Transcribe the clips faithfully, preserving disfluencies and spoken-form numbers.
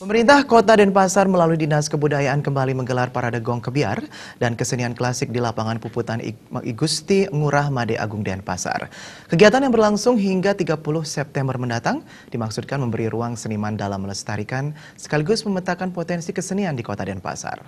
Pemerintah Kota Denpasar melalui Dinas Kebudayaan kembali menggelar Parade Gong Kebyar dan kesenian klasik di Lapangan Puputan I Gusti Ngurah Made Agung, Denpasar. Kegiatan yang berlangsung hingga tiga puluh September mendatang dimaksudkan memberi ruang seniman dalam melestarikan sekaligus memetakan potensi kesenian di Kota Denpasar.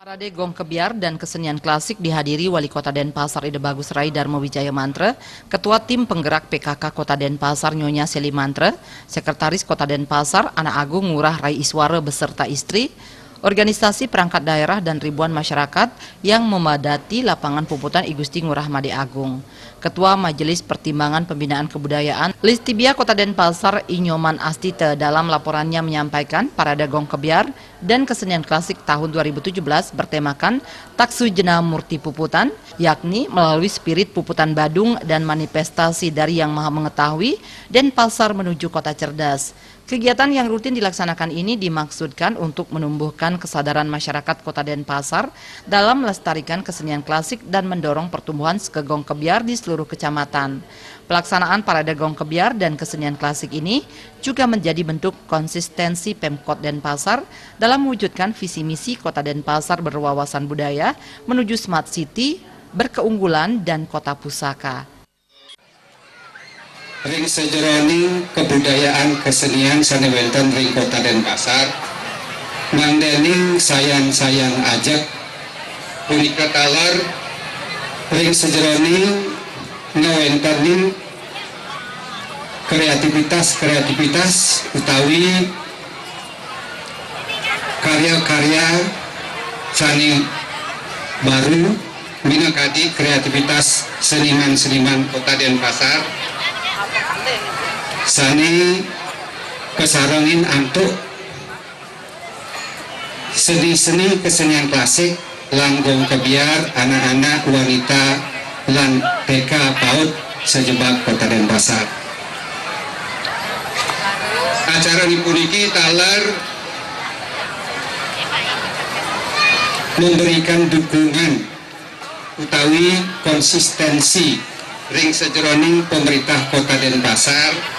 Parade Gong Kebyar dan kesenian klasik dihadiri Wali Kota Denpasar Ida Bagus Rai Darmo Wijaya Mantra, Ketua Tim Penggerak P K K Kota Denpasar Nyonya Seli Mantra, Sekretaris Kota Denpasar Ana Agung Ngurah Rai Iswara beserta istri, organisasi perangkat daerah dan ribuan masyarakat yang memadati Lapangan Puputan I Gusti Ngurah Made Agung. Ketua Majelis Pertimbangan Pembinaan Kebudayaan Listibia Kota Denpasar Inyoman Astite dalam laporannya menyampaikan Parade Gong Kebyar dan kesenian klasik tahun dua ribu tujuh belas bertemakan Taksu Jena Murti Puputan, yakni melalui spirit Puputan Badung dan manifestasi dari Yang Maha Mengetahui, Denpasar menuju kota cerdas. Kegiatan yang rutin dilaksanakan ini dimaksudkan untuk menumbuhkan kesadaran masyarakat Kota Denpasar dalam melestarikan kesenian klasik dan mendorong pertumbuhan sekegong kebyar di seluruh kecamatan. Pelaksanaan Parade Gong Kebyar dan kesenian klasik ini juga menjadi bentuk konsistensi Pemkot Denpasar dalam mewujudkan visi misi Kota Denpasar berwawasan budaya menuju smart city, berkeunggulan, dan kota pusaka. Ring sajeroning kabudayaan kasenian sane wenten ring Kota Denpasar, mangdaning sayan-sayan ajeg punika taler ring sajeroning ngawentenin kreativitas-kreativitas utawi karya-karya sane baru minakadi kreativitas seniman-seniman Kota Denpasar sane kasarengin antuk seni-seni kesenian klasik lan gong kebyar anak-anak, wanita, lan T K PAUD sajebag Kota Denpasar. Acara puniki taler memberikan dukungan utawi konsistensi ring sajeroning pemerintah Kota Denpasar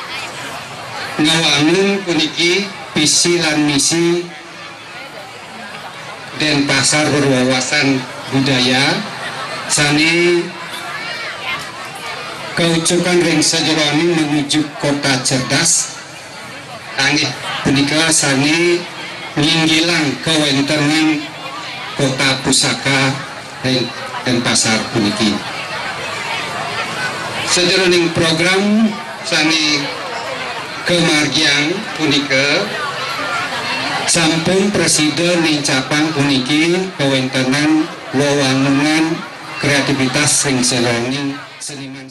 ngawangun puniki visi lan misi Denpasar berwawasan budaya sane kaucukan ring sajeroning menuju kota cerdas, inggih punika sane nginggilang kawentening kota pusaka ring Denpasar puniki. Sajeroning program sane kamargiang punika sampun prasida nincapang puniki kawentenan wewangunan kreativitas ring sajeroning seniman.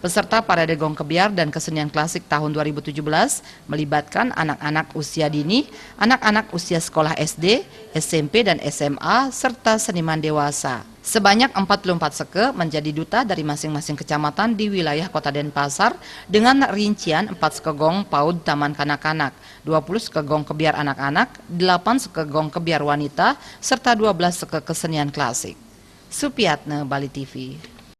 Peserta Parade Gong Kebyar dan Kesenian Klasik tahun dua ribu tujuh belas melibatkan anak-anak usia dini, anak-anak usia sekolah S D, S M P, dan S M A, serta seniman dewasa. Sebanyak empat puluh empat seke menjadi duta dari masing-masing kecamatan di wilayah Kota Denpasar dengan rincian empat seke gong PAUD Taman Kanak-kanak, dua puluh seke gong kebyar anak-anak, delapan seke gong kebyar wanita, serta dua belas seke kesenian klasik. Supiatne, Bali T V.